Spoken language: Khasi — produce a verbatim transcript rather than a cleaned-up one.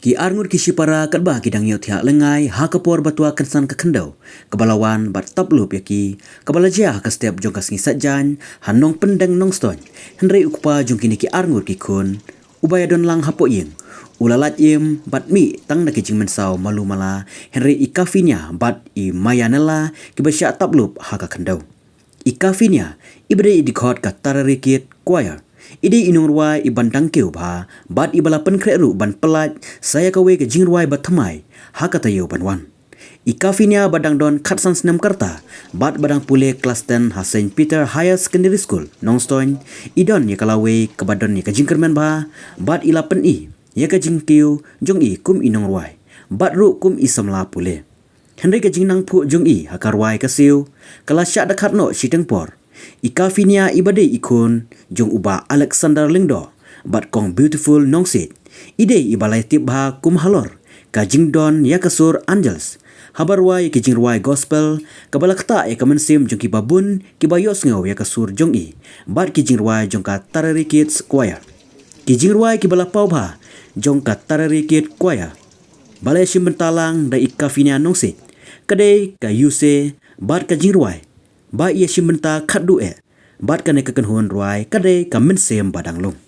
Ki arngut ki shipara katba ki dang ïohthiah lyngngai ha ka por ba twa kynsan ka khyndew kaba la wan bad tap lup ïa ki, kaba la jia ha ka step jong ka sngi Saitjaiñ ha Nongpyndeng Nongstoiñ. Hynrei u kpa jong kine ki arngut ki khun uba ïadon lang hapoh ïing u la lait im bad mih tang da ki jingmynsaw malu mala, hynrei i Kafinia bad i Mayanella kiba shah tap lup ha ka khyndew. I Kafinia iba dei i dkhot ka Tararikit Choir i dei i nongrwai iban dang kiew bha bad iba la pynkhreh ruh ban pyllait sa ïa kawei ka jingrwai ba thymmai ha ka taïew ban wan. I Kafinia ba dang don khatsan snem ka rta bad ba dang pule klas ten ha Saint Peter Higher Secondary School Nongstoiñ, i don ïa ka lawei kaba don ïa ka jingkyrmen bha bad i la pyni ïa ka jingkiew jong i kum i nongrwai bad ruh kum i samla pule. Hynrei ka jingnang phuh jong i ha ka rwai ka siew ka la shah da khat noh shiteng por. I Kafinia iba dei i khun jong u Bah Alexander Lyngdoh bad Kong Beautiful Nongsiej, i dei iba la ïatip bha kum halor ka jingdon ïa ka sur Angels haba rwai ïa ki jingrwai gospel, kaba la ktah ïa ka mynsiem jong kiba bun kiba ïohsngew ïa ka sur jong i bad ki jingrwai jong ka Tararikit Choir. Ki jingrwai kiba la paw bha jong ka Tararikit Choir ba la ïashim bynta lang da i Kafinia Nongsiej ka dei ka Use bad ka jingrwai ba i ïashim bynta khatduh eh bad kane ka kynhun rwai ka dei ka Mynsiem Ba Dang Lung.